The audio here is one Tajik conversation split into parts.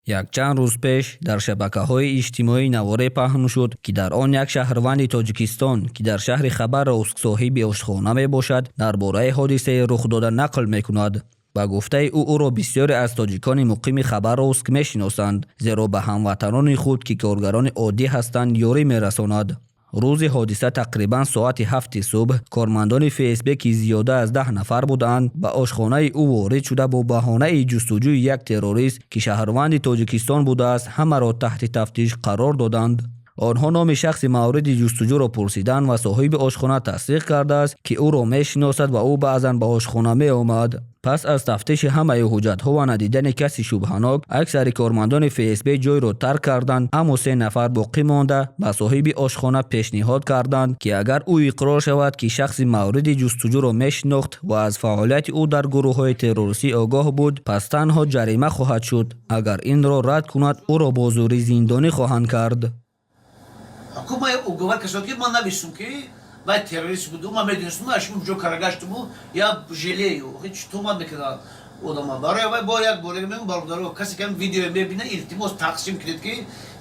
Якчанд рӯз пеш дар шабакаҳои иҷтимоӣ наворе паҳн шуд, ки дар он як шаҳрванди Тоҷикистон, ки дар шаҳри Хабаровск соҳиби ошхона мебошад, дар бораи ҳодисаи рухдода нақл мекунад. Ба гуфтаи ӯ, ӯро бисёре аз тоҷикони муқими Хабаровск мешиносанд, зеро ба ҳамватанони худ, ки коргарони оддӣ ҳастанд, ёрӣ мерасонад. Рӯзи ҳодиса тақрибан соати 7-и субҳ кормандони ФСБ, ки зиёда аз 10 нафар буданд, ба ошхонаи ӯ ворид шуда, бо баҳонаи ҷустуҷӯи як террорист, ки шаҳрванди Тоҷикистон будааст, ҳамаро таҳти тафтиш қарор доданд. Онҳо номи шахси мавриди ҷустуҷӯро пурсиданд ва соҳиби ошхона тасдиқ кардааст, ки ӯро мешиносад ва ӯ баъзан ба ошхона меомад. Пас аз тафтиши ҳамаи ҳуҷҷатҳо ва надидани каси шубҳанок, аксари кормандони ФСБ ҷойро тарк карданд, аммо се нафар боқӣ монда ба соҳиби ошхона пешниҳод карданд, ки агар ӯ иқрор шавад, ки шахси мавриди ҷустуҷӯро мешинохт ва аз фаъолияти ӯ дар гурӯҳҳои террористӣ огоҳ буд, пас танҳо ҷарима хоҳад шуд. Агар инро рад кунад, ӯро бо зӯрӣ зиндонӣ хоҳанд кард. Ҳукумат уговор касод, ки ман нависум, ки вай террорист буду, ман медонистум, ашму ҷо карагаштуму я жалею. Ҳеч туҳмат мекунад одама барои вай. Бор як бор мегум, бародаро, касе ки видео мебина, илтимос, тақсим кунед, ки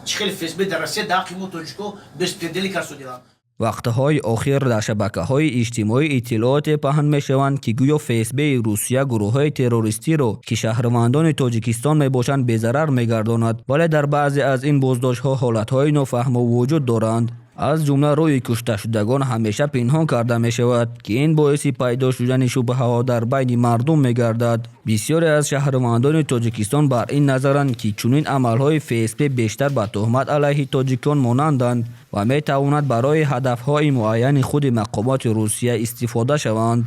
чӣ хеле ФСБ дар Россия дар ҳаққи мо, тоҷико, беспредел касодианд. Вақтҳои охир дар шабакаҳои иҷтимоӣ иттилооте паҳн мешаванд, ки гӯё ФСБи Русия гурӯҳҳои террористиро, ки шаҳрвандони Тоҷикистон мебошанд, безарар мегардонад, вале дар баъзе аз ин боздоштҳо ҳолатҳои нофаҳмо вуҷуд доранд. Аз ҷумла рӯи кушташудагон ҳамеша пинҳон карда мешавад, ки ин боиси пайдо шудани шубҳаҳо дар байни мардум мегардад. Бисёре аз шаҳрвандони Тоҷикистон бар ин назаранд, ки чунин амалҳои ФСБ бештар ба туҳмат алайҳи тоҷикон монанданд ва метавонад барои ҳадафҳои муайяни худи мақомоти Русия истифода шаванд.